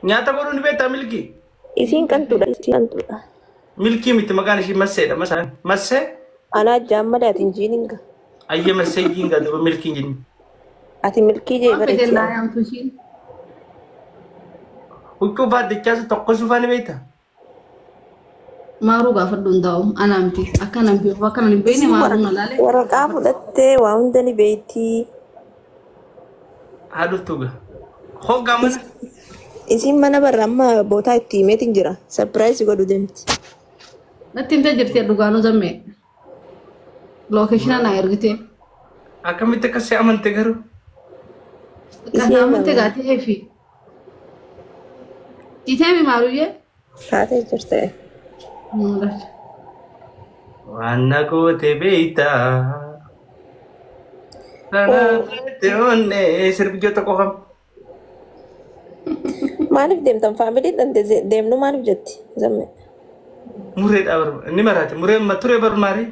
Nyaata godhuu ni beektaa Milkii? Isiin qantuudha. Isiin qantuudha. Milkii miti maqaan ishii Masseedha. Masaan Massee? Anaa jaan malee ati hin jiininga. Ayya Massee jiinga duba Milkii hin jenni. Ati Milkii jee Waan fedhe bareechi. naa yaamtu ishiin. Huccuu baaddachaas tokko sufaa ni beektaa? Maaruu gaafadhu hundaa'u anaa miti. Akka nan beeku akka nan hin beekne Isiin maaruu na laale. waraqaa fudhattee waa hunda ni beektii. Haa dhuftu gaa. Hoggaa mana. Isiin mana barra amma bootaa itti himeetiin jira. Surprise godhu deemti. Natti himtee jirti dhugaanuu zammee. Lookeeshina naa ergite. Akkamitti akkas si amante garuu? Kan Isiin amante gaatee heefi. Jiteemi maaruyyee. Taatee jirte. Waan na goote beektaa. Kanaaf onnee sirbi tokko kam. Maaliif deemtan faamiliin deemnu maaliif jetti zammee? Mureedha bar ni maraate muree ma turee bar maari.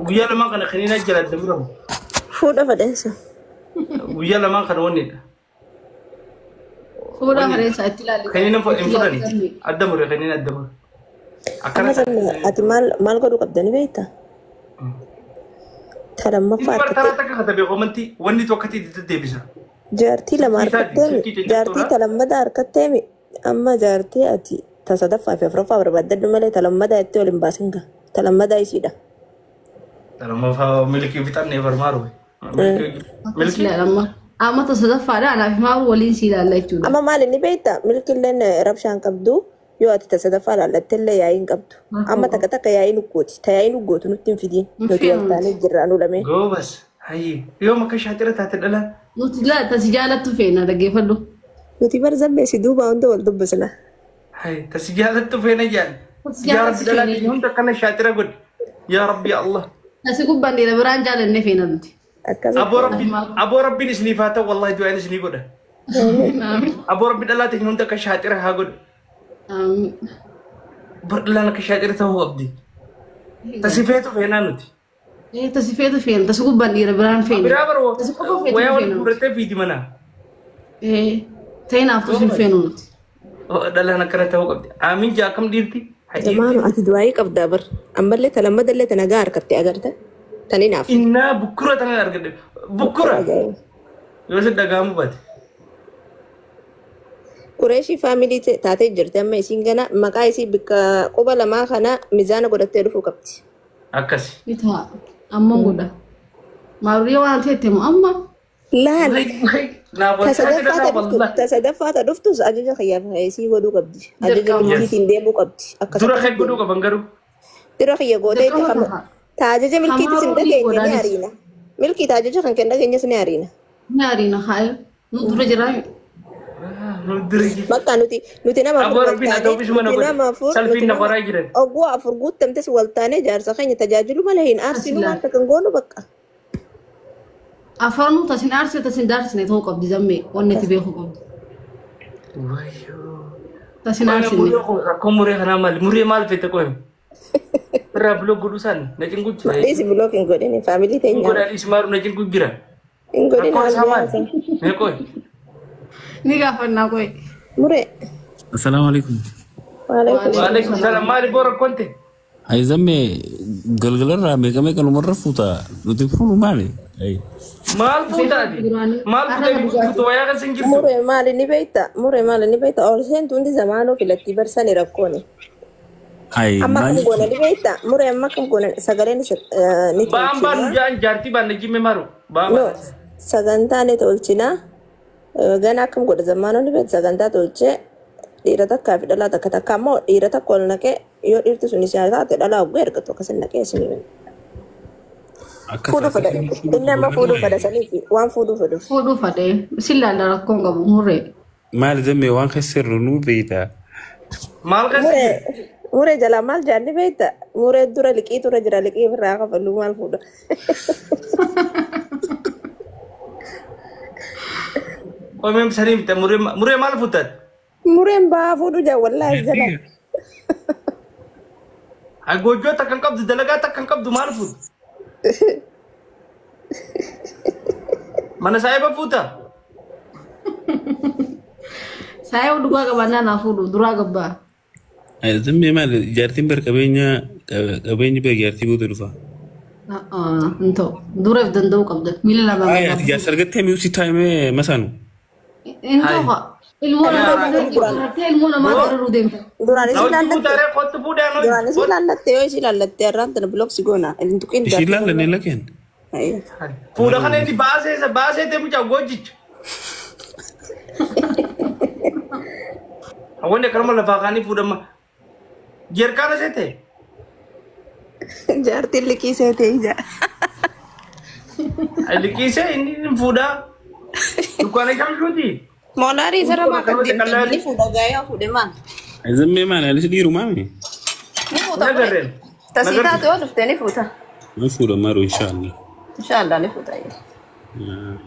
Guyyaa lamaan kana kiniina jala adda muramu. Fuudha fadhensa. Guyyaa lamaan kana wannidha. Fuula fareensaa itti ilaalli. Kiniina hin fudhani. Adda mure kiniina adda mure. Amma Akkana zammee ati maal maal godhuu qabda ni beektaa? Ta lammaffaa Inni bar taraa harkattee takka katabee komantii wanni tokko itti deddeebisa. jaartii lama Silkii isaati harkatteemi silkii jaartii caccabtuudha. ta lammataa harkatteemi amma jaartii ati ta sadaffaa fi afuraffaa barbaaddadhu malee ta lammataa itti ol hin baasin gaa ta lammataa isiidha. Lammaffaa milkii fixannee barmaaru. Akkas Milkii. ilaalama. Amma ta sadaffaadha anaaf maaruu waliin si ilaalla jechuudha. Amma maal inni beektaa milkiilleen rabshaa hin qabdu yoo ati ta sadaffaa laallatte illee yaa'ii hin qabdu. Amma takka takka yaa'ii nuggooti ta yaa'ii nuggootu nutti hin fidiin Hin nuti feenu wal taanee nuti. jirra nu lameen. Goobas. Hayyi. Yoom akka shaatira taate dhalaan. Nuti ilaa tasi jaalattu feena dhaggeeffadhu. Nuti bar zammee si duuba hunda wal dubbisna. Hayyi. Tasi jaalattu feena jaan. Tasi Yaa Rabbi jaalattu dhalaa feena. keenya hunda akkana shaatira godhi. Yaa Rabbi ya Allah. Tasi gubbaan dhiira biraan jaalanne feena nuti. Akkasitti. Aboo Rabbiin aboo Rabbiin isiniif haa ta'u wallahi du'aan isinii godha. Amiin. Aboo Rabbi dhalaa teenya hunda akka shaatira haa godhu. Amiin. Bar dhalaan akka shaatira ta'uu qabdi. Tasi feetu feenaa nuti. Tasi feetu feena tasi gubbaan dhiira biraan feena. Biraa baroo Tasi qofa feetu wayaa wal feena nuti. guurrattee fiidi mana. Ta'inaaf tus hin feenu nuti. Dhalaan akkana ta'uu qabdi. Amiin jaa akkam dhiirti? Haa dhiirti. Zamaanu ati du'aayii qabdaa bar ammallee ta lammadallee ta nagaa harkatte agarte tan hinaaf. Innaa bukkura tanan argadhe. Bukkura. Ajaa'iba. Yoo si dhaga'amu baate. Qureeshii faamilii taatee jirti amma isiin gana maqaa isii bikka quba lamaa kana mizaana godhattee dhufuu qabdi. Akkasi. Ni ta'a. Amman godha. Maaruyyee waan ta'etti moo amma Laal Naa ta wal sadaffaa taatee ta dhuftu wallahi. ta sadaffaa ta dhuftus ajaja kiyyaaf isii godhuu qabdi. Ajaja dirqama. Yes. milkiitiin deemuu qabdi. Akkas Dura akkas kan godhuu deemu. qaban garuu. Dura kiyya gootee itti Dirqama kama ta'a. ta ajaja milkiitis hin Hamaaruu ni dhageenye ni godhaanis. ariina. Milkii ta ajaja kan kenna dhageenyes ni ariina. Ni ariina haaya. Nu dura jiraa. Nu dura jira. Bakka nuti nuti nama afur Aboo wal Rabbiin haa taanee ta'u bisuma na nuti godhe. nama afur nuti Salphiin na nama qoraa jiran. oguu afur guuttamtes wal taanee jaarsa keenya tajaajilu malee hin As aarsinu waan ilaala. takka hin goonu bakka. Afaanuu tasin aarsine tasin daarsine ta'uu qabdi zammee wanni itti beekuu qabdi. Wayyoo. Tasin Qoyna aarsine. muree kun rakkoo muree kanaa maali? Muree maal fete qoyna? Irraa buloo godhuu isaan na cinqu jira. Dhiisi bilook hin godhini faamilii Hin teenya godhaan ismaaru na cinqu jira. hin godhin Rakkoon isaa haal maali? Mee qoy. Ni gaafannaa qoy. Muree. Assalamu alaikum. Waalaikum Waalaikum Waalaikum salaam. salaam. Maali boo rakkoon ta'e? Ay zamme galgalarraa meeqa meeqa numarra fuuta nuti fuunu maali? Ay. Maal fuuta ati? Duraanii Maal har'a fuuta dhugaatii. fuutu wayaa keessa hin jirtu? Muree maali ni beekta? Muree maali ni beekta? Ol seentu hundi zamaanuu filatti barsani rakkooni. Ay Amma maal akkam goona jechuun ni beekta? Muree amma akkam goona sagaleen ni Ba'aan baan tolchina. jaan jaartii baan na jimme maru. Ba'aan No baan. sagantaa ni tolchina. Gana akkam godha zamaanuu ni beekta sagantaa tolchee dhiira takkaa fi dhalaa takka takka ammoo dhiira takka ol naqee yoo dhiirti sun isaa taate dhalaa hoggee ergatu akkasin naqee isin akka fuudhuu fedha. Inni amma fuudhuu fedha saniifi waan fuudhuu fedhuuf. Fuudhuu fadhee si ilaalla rakkoon qabu murree. Maali zamme waan keessa jirru nuu beekta. Maal keessa Muree jiru? muree jalaa maal jaalli beekta? Muree dura liqii tura jira liqii irraa kafaluu maal fuudha? Qoy sanii miti muree muree maal fuutat? Mureen ba'aa fuudhu jaa wallaahi jala. Goojjoo takka hin qabdu dalagaa takka hin qabdu maal fuutu? Mana saayiba fuuta? Saayoo dhugaa qabaannaa naa fuudhu duraa gabbaa. Zammee maali jaartiin bar qabeenya qabeenyi bar jaartii booda dhufa. Hin ta'u. Duraaf danda'uu qabda. Miila lamaan Ay ati jaarsa argattee mi'u si taa'imee masaanu. Hin ta'u. Ilmoo namaa gartee ilmoo namaa gararuu deemta. Duraan isii Nawti laallatte. fuutaaree kottu fuudhaa Duraan noyi. isii laallatte yoo isii laallatte har'aan tana bilooksi goona. Hin tuqin Ishii laallanne lakeen. Fuudha kana inni baasee isa baasee deemu jaa gojicha. Wanni akkanuma lafaa kaanii fuudhama. Jeerkaana seete. Jaartiin liqii seetee ija. Liqiisee inni fuudhaa. Dukkaana kamshuuti. Moolaarii isa ramaa kan deemte ni fuudha gaayyaa fuudhe maal? Zammee maali anis dhiiru maami? Ni fuuta. Nagarreen. Tasii taate yoo dhufte ni fuuta. Ni fuudha maaru inshaallah. Inshaallah ni fuuta.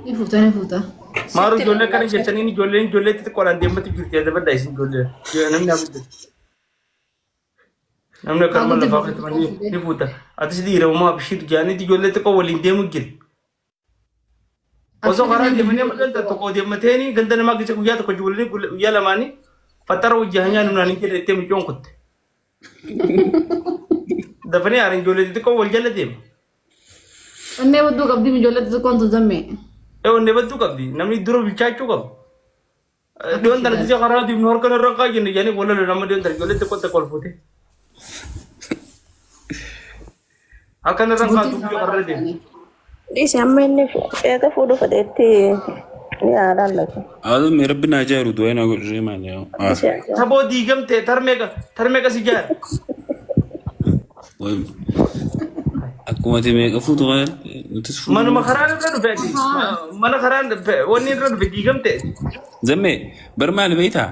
Ni fuuta ni fuuta. Maaru ijoollee kana jettanii ijoolleen ijoollee xixiqqoodhaan deematu jirti. Adda isin ijoollee. Namni haa Namni akkanuma lafaa kaatee ni fuuta. Atis dhiira uumaa abshiir jaaniiti ijoollee xiqqoo waliin deemu jira. Osoo karaa deemanii amma ganda tokko deemmateeni ganda namaa keessa guyyaa tokko ijoollee guyyaa lamaanii fattara hojii nyaannu naanii jedhe itti micoon kutte. Dafanii haara ijoollee xixiqqoo wal jala deema. Onnee badduu qabdi ijoollee xixiqqoon tun zammee. Ee onnee badduu qabdi namni dura bilchaachuu qabu. Dhiyoon tana gisee karaa deemnu harka irra kaa jenne jedhanii wal lola nama dhiyoon tana ijoollee xixiqqoo takka ol fuute. Harka irra kaatu guyyaa karaa deemu. Dhiisi amma inni eega fuudhu fedheetti ni laallatu. Zammee rabbi naa jaaru du'aa naa godhee maali? Saboo diigamte tarmee qasi jaar. Akkuma ati meeqa fuutu nutis fuudhu. Manuma karaan irra dhufe ati. Mana karaan wanni irra dhufe diigamte. Zammee bar maali beektaa?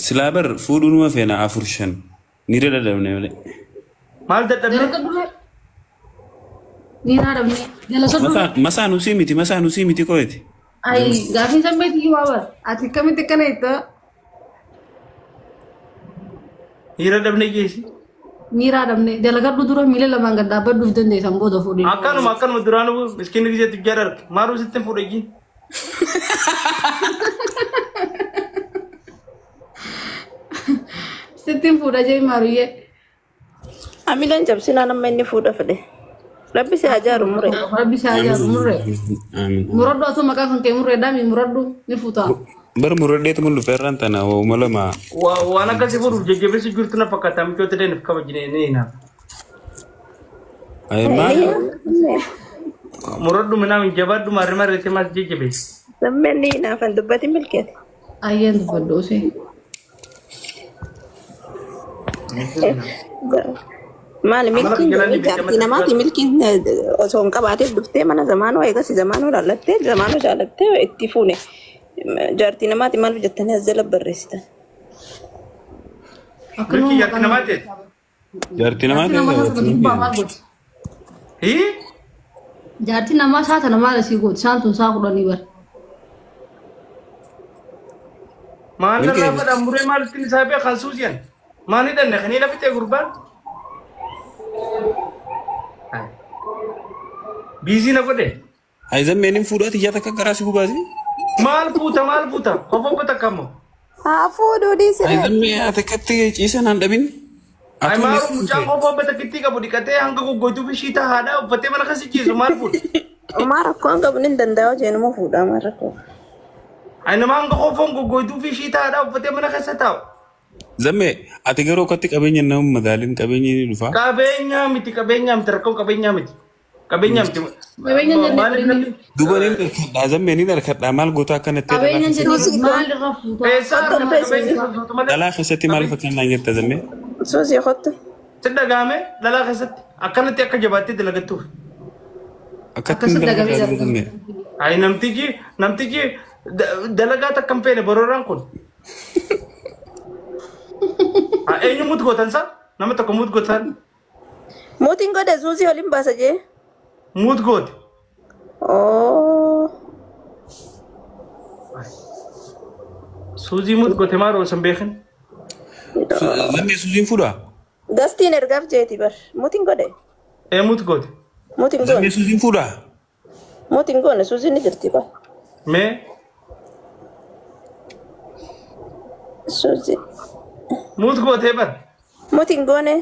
Silaa bar fuudhuu numa feena afur shan ni dadhabne malee. Maal dadhabne? Jala dure. Ni haadhamne. Jala soddu. Masaanuu sii miti masaanuu sii miti qo'eeti. Ay gaafiin zammeetii waa bar. Ati akkamitti akkana jettaa? Dhiira dhabne geessi. Miira dhabne dalagadhu dura miila lamaan gad dhaabbadhuuf dandeessan booda fuudhee. Akkanuma akkanuma duraanuu miskiinni gizeetti jara arge. Maaluu sitti hin fuudhe jiin? Sittiin fuudha jee maaruyyee. Amileen cabsinaan amma inni fuudha fedhe. Rabbi si haa jaaru mure. Rabbi si haa jaaru murree. Amiin. Muradhu atoo maqaa kan kee murree dhaami muradhu ni fuuta. Bar muradheetu mun dhufeerraan tana waa'uma lama. Waan akkasii fuudhuuf jajjabeessu jirtu na fakkaata michoota deemnuuf kabajne ni hinaaf. Ay maal? Muradhu minaa jabaadhu maarri maarreetti maas jajjabeessi. Zammeen ni hinaafan dubbati milkeeti. Ayyeen dubbadhu osee. Maali milkiin jaartii namaati milkiin osoo hin qabaateef dhuftee mana zamaanoo eegas zamaanoo laallattee zamaanoo jaalattee itti fuune. Jaartii namaati maal jettanii as jala barreessitan? Milkii jaartii namaati? Jaartii namaa Jaartii namaa saata gubbaa maal gooti? Hii? Jaartii namaa saata namaa asii gooti isaan tun saa kudhanii bara. Maal irraa fadhaan muree maal ittiin isaa beekan suusiyan? Maal hidhanne kan hidha fixee gurbaan? Biizii na godhe. Ay zammeen hin fuudhaati ijaa takka garaa si gubaasi. Maal fuuta maal fuuta? Kofoon takka ammoo. Haa fuudhuu dhiisee. Ay zammee ati akkatti ciisan aan dhabin. Ay maaru mucaan kofoon batakkitti qabu dhiqatee hanga goggoituu fi shiita haadhaa uffatee mana keessa ciisu maal fuudha? Maa rakkoo hin qabu ni danda'a hojii fuudhaa maa rakkoo. Ay nama hanga kofoon goggoituu fi shiita haadhaa uffatee mana keessa taa'u. Zammee ati garuu akkatti qabeenya nama madaalin qabeenyi ni dhufa. Qabeenya miti qabeenya miti rakkoon qabeenya miti. Qabeenya miti. Qabeenya jennee Duuba ni harkadhaa zammee ni harkadhaa maal goota akkanatti Qabeenya jennee maal irra fuuta? Eessaa argama qabeenya sosotu malee. dhalaa keessatti maal fakkeenyaan jetta zammee? Suusii kottu. Si dhagaame dhalaa keessatti akkanatti akka jabaattee dalagattuuf. Akkatti Akkasitti dagamee dalagaa zammee. Ay namtichi namtichi dalagaa takka hin feene borooraan kun. Eenyu mut gootan sa? Nama tokko mut gootan. Mootiin godhe suusii waliin baasa jee. Mut goote. Oo. Suuzii mut goote maal osoo hin beekin? Zammee suusiin fuudhaa? Gastiin ergaaf jeeti bar. Mootiin godhe. Ee mut goote. Mootiin Zammee goone. suusiin fuudhaa? Mootiin goone suusiin ni jirti bar. Mee? Suuzi. Mute gootee bar. Mute hin goone.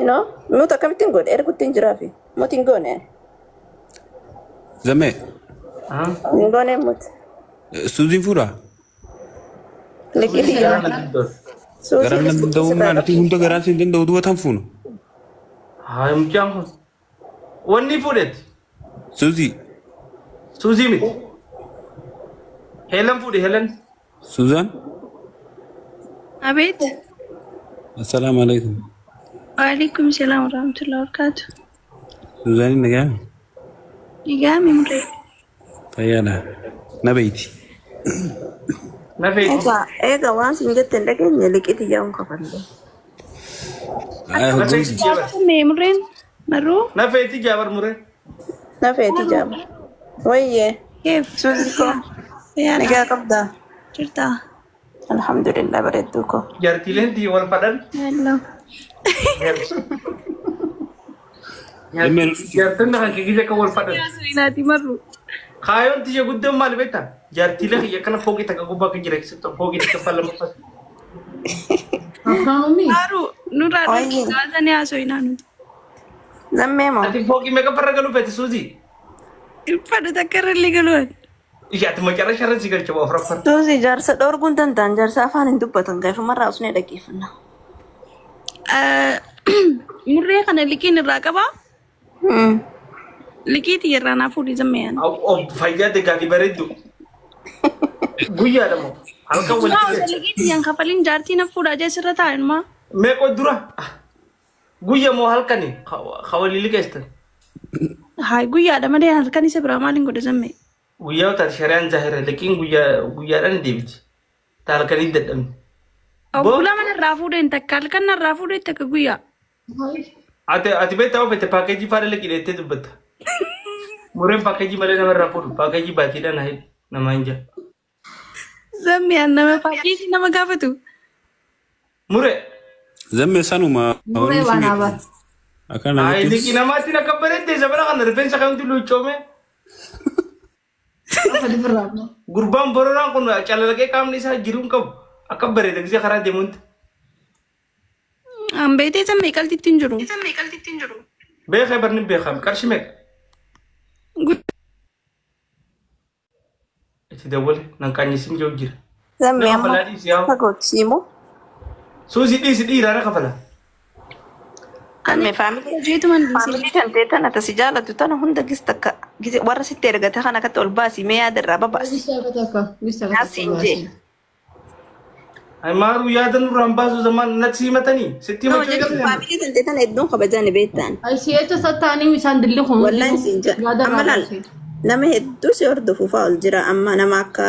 No, mute akkamittiin godhe ergutti hin jiraafi. Mute hin goone. Zammee. Hin goone mute. Suuziin fuudhaa? Liqii Garaan na danda'u. Suuzi Garaan na danda'u maal hunda garaan siin danda'u duuba tan fuunu. Haa mucaan kun. Wanni fuudhetti. Suuzii. Suuzii miti. Heelan fuudhe Heelan. Suuzaan. Abeet. Assalaamu alaikum. Waalaikum salaam warahmatullahi wabarakatuh. Suuzaaniin nagaa? Nagaa mimree. Fayyaadha. Na beeyti. Na feeti. Egaa egaa waan siin jette hin dhageenye liqii yaa'uun kafalle. Ay Na hoggansi. feeti jaabar. Mimreen maruu Na feeti jaabar muree. Na feeti jaaba. Wayyee. keef Suuzi koo. fayyaadha Nagaa qabdaa. jirtaa. Alhamdulillah bareedduu koo. Jaartiileen tiyya wal fadhan. Hello. Jaartonni kan kee akka wal fadhan. Naati maruu. Kaayoon tiyya guddoon maal beektaa? Jaartiilee kiyya kana fooqii takka gubbaa akka jira keessattuu fooqii takka lammaffaa. Afaan ummi. Maruu nurraa Wayyee. dhaqee haasoo nuti. Zammee moo? Ati fooqii meeqa farra galuu feeti Suuzii? Fadhu takka irra illee galuun. Ishee ati macarra sharra si galcha afuraffar. Suuzi jaarsa dhoorguun danda'an jaarsa afaan hin dubbatan gaafumarraa osnee dhaggeeffanna. Murree kana liqiin irraa qabaa. Liqii xiyyeerraa naa fuudhii zammeeyyan. Fayyaa deeggaa fi bareeddu. Guyyaadha moo? Halkan walitti. Liqii xiyyaan kafaliin jaartii na fuudhaa jee sirra taa'e numaa. Meeqoo dura? Guyya moo halkani? Ka walii liqeestan. Haay guyyaadha malee halkan isa biraa maaliin godhe zammee. Guyyaa taate shari'aan zahira liqiin guyyaa guyyaadhaan deebiti. Ta halkanii dadhabne. Oggulaa mana irraa fuudheen takka halkan irraa fuudheen takka guyyaa. Ati beektaa oofete paakeejii faana liqii dheettee dubbatta. Mureen paakeejii malee namarraa fuudhu paakeejii baatiidhaan haa nama hin jaa. Zammee nama paakeejii nama gaafatu. Muree. Zammee sanuma. Muree waan haabaa. Akkana Ay jechuun. liqii namaatiin akka bareedde zamana kana rifeensa kamtu luucoome. Afaan Gurbaan bororaan kun calalaqee qaamni isaa jiruu hin qabu. Akka bareeda gisee karaa deemuunti. An beetee zammee qaltitti hin jiru. Beekee barni beekame qarshii meeqa? Itti dawwale nan qaanyisin jiru jira. Zammee Nama amma kafalaa dhiisi yaa. fagootti siimu. Suusii dhiisi dhiiraa na kafala. Zammee faamilii. Hojiitu man dhiisee. Faamilii kan ta'e tana tasi jaalatu tana hunda gis takka gise warra sitti ergate kana akkatti ol baasi mee yaada irraa babaasi. Naasiin jee. Ay maaruu yaada nurraan baasu zamaan natti himatanii sitti No himachuu jechuun eegalan. faamilii kan ta'e tana hedduun kabajaan beektaan. Si'echa sattaanii isaan dilli kun. Wallaan siin jedha. Amma laal nama hedduu si hordofu fa'aa ol jira amma nama akka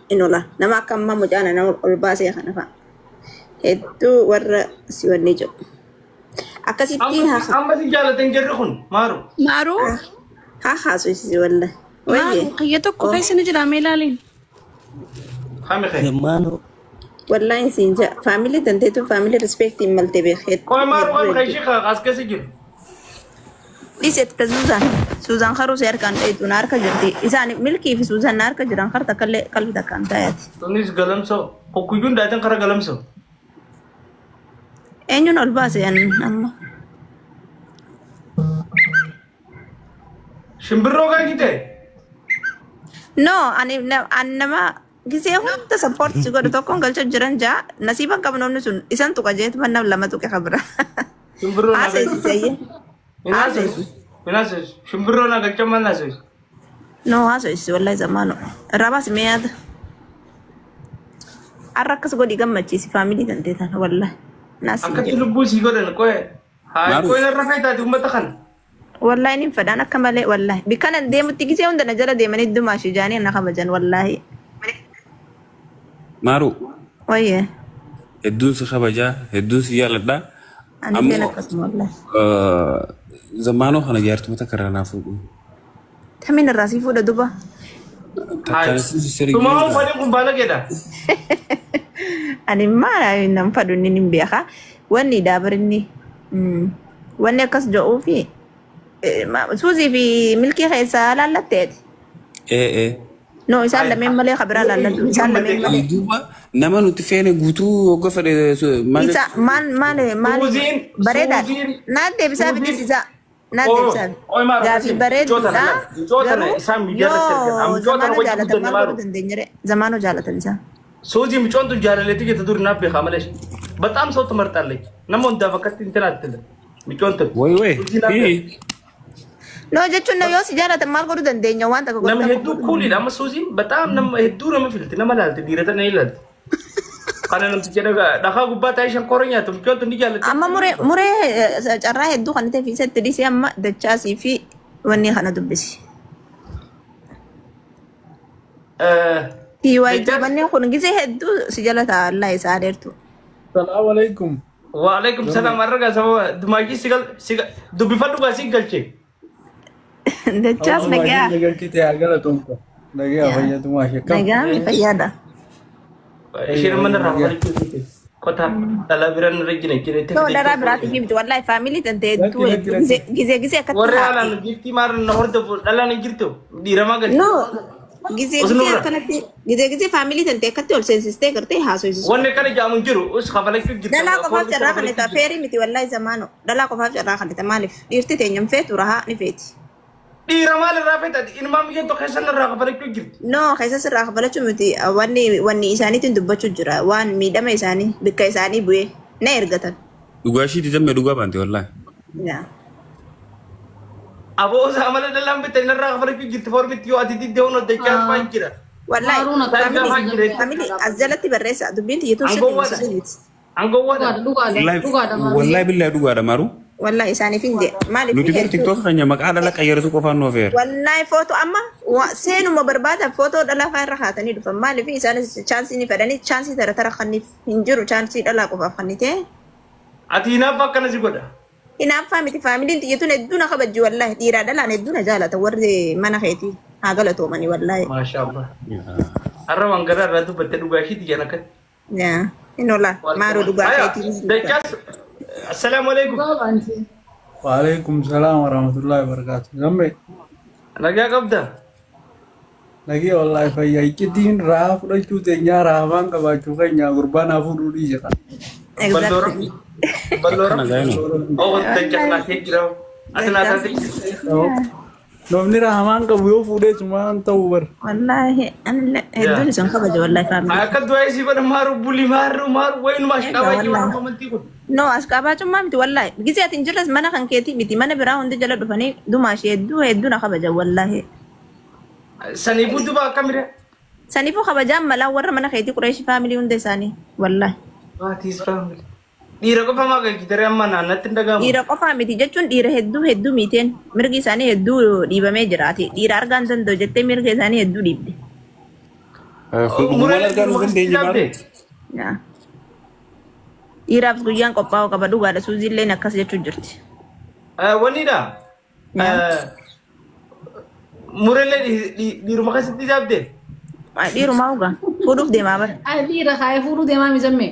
in ola nama akka amma mucaan nama ol baasee kana fa'a. Hedduu warra si wanni jedhu. Akkasitti haa Amma si jaalatan jarri kun maaru. Maaruu. haa haasofsiisi walla. Wayyee. Maaruu kiyya tokko keessa ni jira mee ilaaliin. Kami kee. Zammaanoo. Wallaan siin jedha. Faamilii dandeetu faamilii rispeektii hin malte beekee. Qoy maaru kami kee ishee as keessa jiru. Dhiisetti ta Suuzaan. Suuzaan karuu si harkaan dheetu na harka jirti. Isaan milkii fi Suuzaan na harka jiran kar takkallee qalbii takkaan taayati. Tunis galamsoo. Hokkuyyuun daatan kara galamsoo. Eenyuun ol baase an amma? Shimbirroo kan jite. No, ani an nama gisee hunda support si godhu tokkoon galcha jiran jaa nasiiban qabu namni sun isan tuqa jeetu man nama lama tuqe kabira. Shimbirroo na Haasa'isi ayyee. Hin haasa'isi. Shimbirroo na galcha maal haasa'isi. No haasa'isi wallahi zamaano. Irraa baasi mee yaada. Har'a akkas godhi gammachiisi faamilii dandeetan wallahi. Naasii Akkatti jedhu. lubbuu sii godhan qoye. Haa Maaru. qoye narra feetaati uummata kana. Wallahi nin fedhaan akka malee wallahi. Bikkanan deemutti gisee hunda na jala deemanii dumaashii jaanii na kabajan wallahi. Maaru. Wayyee. Hedduun si kabajaa hedduun si jaaladhaa. Ani illee akkasuma wallahi. Zammaanoo kana jaartuma takka irraa naa fuudhu. Tamiin irraa sii fuudha duba. Takkaan si sirrii. Tumaa'uun fadhiin kun baala keedha. Ani maal nan fadhu inni hin beeka. Wanni daabarinni wanni akkas jedhuu fi suuzii fi milkii keessaa laallatteeti. Ee ee. No, isaan lameen malee kabiraa laalladhu. Isaan lameen malee. Duuba nama nuti feene guutuu hogga fedhe maal Isa maal maal maal Suuziin bareedaadha. Suuziin Naan deebisaa fidis Suuziin isa. Naan oo deebisaa. oo maal Gaafii akkasii michoota bareeduudha. na michoota na Garuu isaan miidiyaa irratti argan yoo michoota na zamaanoo wajji jaalatan guddanne maal maaru godhuu dandeenya ree? Zamaanoo jaalatan isaan. ሱዚ ምጮንቱ ጃለለቲ ጀተ ዱር ናፍ ቤካ መለሽ በጣም ሰው ትመርጣለች። ነሞ እንዳፈከት እንትን አትልም። ምጮንቱ Way way. ሱዚ ናፍ No jechuun yoo si jaalatan maal godhuu dandeenya waan takka nama godhuu hedduu kuulidha. Amma Suuziin bataam nama hedduu nama filti nama laalti dhiirota na ilaalti. Kana namticha dhagaa gubbaa taa'ee shankoora nyaatu mucaan tun ni jaallatti. Amma muree muree carraa hedduu kan ta'e fi isatti dhiisee amma dachaasii fi wanni kana dubbisi. TYT wanni kun gisee hedduu si jala ta'a Allah isaa dheertu. Salaamu alaikum. Waalaikum salaam har'a sababa dumaashii sigal sigal dubbifadhu gaa si galche. Dachaas nagaa. Nagalchite haa galatoomta. Nagaa fayyaduma ishee kam. Nagaa fayyaadha. Isheen mana irraa qota dhalaa biraan irra jira jira itti No dharaa biraatiif miti wallahi faamilii tante hedduu hedduu gisee gisee akkatti Warri haa. haalaan giftii maara na hordofu dhalaan hin jirtu dhiiramaa galche. No gisee gisee Osnurra. akkanatti gisee gisee faamilii tante akkatti ol seensistee gartee haasofsiisu. Wanni akkana jaamu hin jiru us kafalachuu jirta. Dhalaa qofaaf carraa kan ta'a feerii miti wallahi zamaano dhalaa qofaaf carraa kan ta'a maaliif dhiirti teenya hin feetu rahaa ni feeti. Dhiira maal irraa feeta ilmaan biyya tokko keessan irraa kafalachuu jirti. No keessa sirraa kafalachuu miti wanni wanni isaaniitiin dubbachuu jira waan miidhama isaanii bikka isaanii bu'ee na ergatan. Dhugaa ishiitti zammee dhugaa baante wallaahi. Yaa. Aboo isaa mala dhalaan bitte irraa kafalachuu jirti formitti yoo ati diddee hunda dachaa fa'aa jira. Wallahi Maaruun Taayigaa fa'aa akkamitti jira. family as jalatti barreessa dubbiin xiyyeetu sirrii Angowwaadha. sirrii miti. Angowwaadha. Dhugaadha dhugaadha dhugaadha maaruu. Wallaahi billaa dhugaadha maaruu. Wallahi isaaniif hin jee maaliif Nuti bar tiktook keenya maqaa dhala qayyaratu qofaan nu afeera. Wallahi footoo amma seenuma barbaada footoo dhalaa fa'aa irra kaatanii dhufan maaliif isaanis chaansii ni fedhanii chaansii tara tara kanniif hin jiru chaansii dhalaa qofaaf kannitee. Ati hinaaf akkana si godha. Hinaaffaa miti faamiliin xiyyeetuun hedduu na kabajji wallahi dhiiraa dhalaan hedduu na jaalata warri mana keetii haa galatoomanii wallahi. Maasha Allah. Har'a waan garaa irraa dubbatte dhugaa ishiitti jaan akkatti. Yaa hin oola maaruu dhugaa keetii. Dachaas assalaamu alaikum. Dhugaa baante. Waalaikum salaam warahmatullahi wabarakatuh. Zammee Nagaa qabda. nagee wallaahi fayyaa iccitiin rahaa fudhachuu teenyaa raafaan qabaachuu keenya gurbaan haa fuudhuu dhiisira. Balloo rabbi. Balloo Akkana rabbi. gaa'inu. Oo dachaas naatee jira. Ati naatee jira. Namni raamaan qabu yoo fuudhee sumaan ta'uu bar. Wallahi anillee hedduun isin kabaja wallahi faamilii. Akka du'aa isii godha maaru bulli maaru maaru wayinuma ashqabaa jiru amantii kun. No ashqabaacummaa miti wallahi gisee ati hin jirres mana kan keetii miti mana biraa hundi jala dhufanii dumaashee hedduu hedduu na kabaja wallahi. Saniifuu duba akkamire? Saniifuu kabajaan malaa warra mana keetii Qureeshi faamilii hunda isaanii wallahi. Maatis faamilii. Dhiira qofa maa galchitaree amma naannatti hin dhaga'amu. Dhiira qofaa miti jechuun dhiira hedduu hedduu miiteen mirgi isaanii hedduu dhiibamee jiraati. Dhiira argaa hin danda'u jettee mirga isaanii hedduu dhiibde. Maal argaa nu dandeenye maaruu? Yaa. Dhiiraaf guyyaan qophaa'uu qaba dhugaadha suuziilleen akkas jechuu jirti. Wannidha. Mureellee dhiiruma keessatti dhaabde. Dhiirumaa dhugaa fuudhuuf deemaa bara. Ay dhiira kaayee fuudhuu deemaa mizammee.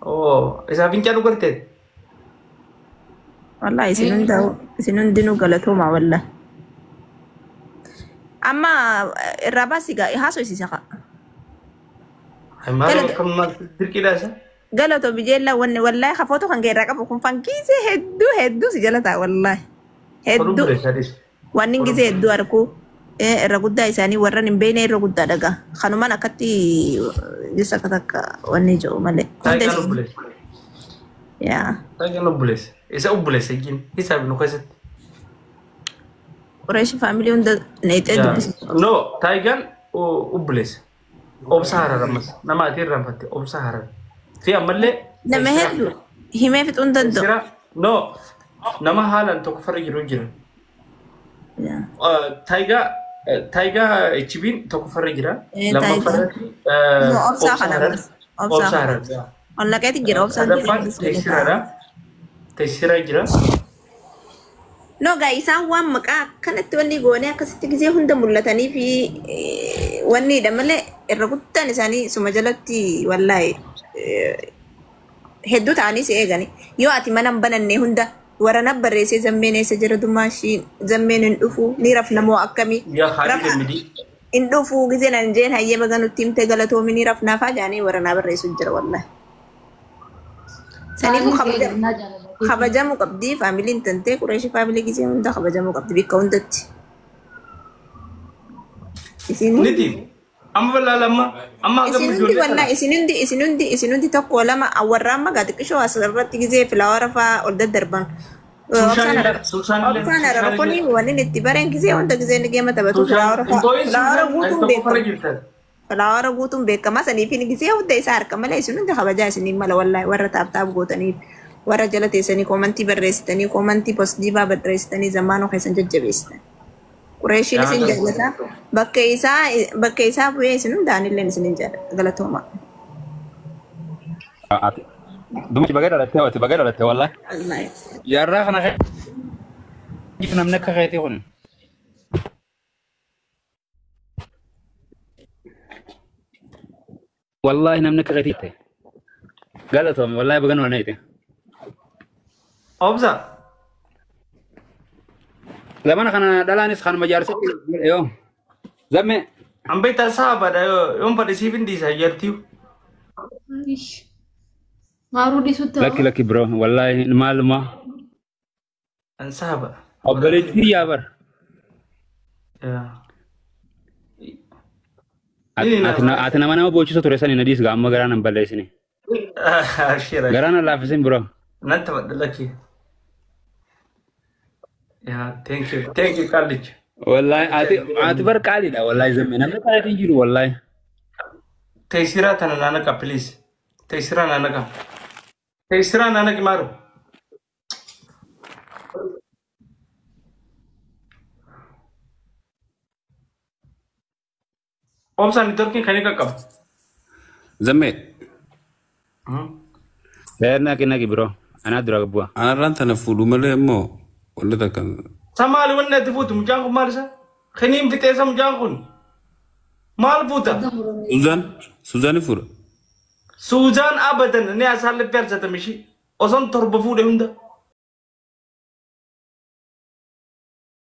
Oo isaa fincaa dhugarte. Wallahi isin hunda'u isin hundinuu galatoomaa wallahi. Amma irraa baasii gaa haasofsiisa kaa. Maal akkam maal dirqiidha isa? Galatoo bijeellaa wanni wallahi hafootoo kan irraa qabu kun fankiisee hedduu hedduu si jala ta'a wallahi. Oduu Hedduu. buleessa Wanni gisee hedduu arguu irra guddaa isaanii warran hin beekne irra guddaa dhagaa. Kanumaan akkatti jessa akka takka wanni jiru malee. Hunda Taayigaan isin- obboleessa. Yaa. Taayigaan obboleessa. Isa obboleessa ijjiin isaa nu keessatti. Qureeshi faamilii hunda neexee dubbisa. No taayigaan obboleessa. Obsa harar ammas nama ati irraanfatte obsa harar. Fi ammallee. Nama hedduu himee fixuu hin danda'u. Sira no nama haalaan tokko farra jiru jira. Yaa. Taayigaa taayigaa HB'n tokko farra jira. Eh, Lammaffaarratti No, obsaa kana harar. obsaa Obsa harar. Ol naqeeti jira obsaan Sadaffaan teessiraadha. Teessiraa jira. No gaa isaan waan maqaa akkanatti wanni goonee akkasitti gisee hunda mul'atanii fi wanniidha malee irra guddaan isaanii suma jalatti wallaahi hedduu ta'anii si eegani. Yoo ati mana hin bananne hunda warra barreessee zammeen eessa jira dumaashii zammeen hin dhufu ni rafna moo akkamii Yaa haadhi gammidii. In dhufuu gisee nan jeen hayyee baga nutti himte galatoominii rafnaafaa jaanii warra naa barreessu jira wallahi. Saniifuu kabajamuu qabdi faamiliin tantee Qureeshii faamilii gisee hunda kabajamuu qabdi bakka hundatti. Isin Niti. Amma bal'aa lama. Amma hagam isin hundi ijoollee wallaa kana. isin hundi tokko lama warra amma gaa xiqqishoo asirratti gisee filaawara fa'aa ol daddarban. Suushaan illee. Obsaan arara kuni wanni itti bareen gisee hunda gisee ni geema taphatu filaawara fa'aa filaawara guutuun Tokko farra beekama. jirtan. Filaawara guutuun beekama saniifin gisee hunda isaa harka malee isin hundi kabajaa isiniin mala wallaahi warra tap tap gootaniif warra jala teessanii koomantii barreessitanii koomantii positiivaa barreessitanii zammaanoo keessan jajjabeessitan. Qureeshiin isin jaallata bakka isaa bu'ee isin hundaan illee isin jaallata galatooma. Dumti baga dhalattee ati baga dhalattee wallahi. Wallaahi. Jaarraa kana keessa namni akka keetii kun. Wallahi namni akka keetii ta'e. Galatoome wallahi baga nu dhalatte. Obsa. Zamana kana dhalaanis kanuma jaarsa yoo. Zamme An beektaa saabaadha yoon fadhe siif hin dhiisa jartiyu. Maaruu dhiisutti lakki lakki bro wallahi maaluma An saaba. Obboleettii yaa bar. Ati nama boochisu ture sani na dhiis gaa amma garaa nan balleessine. Ashira. Garaa nan laaffisin bro. Nan taphadha lakki. Yaa, thank you. Thank you qallicha. Wallahi ati bar qaaliidha wallahi zamme namni qaaliitiin jiru wallahi. Teessiraa tana naanaqa, please. Teessiraa naanaqa. Teessiraa naanaqi maaru. Obsaan networkiin kan inni qaqqabu. Zammee. Naqi naqi bro. Anaa dura bu'a. Anarraan tana fuudhu malee immoo wanti takka. Sa maali wanni ati fuutu? Mucaan kun maal isa? Kiniin fixeessa mucaan kun. Maal fuuta? Suzaan Suzaani fuudha. Suuzaan abadan ni asaalletti argatame ishii. Osoon torba fuudhe hunda.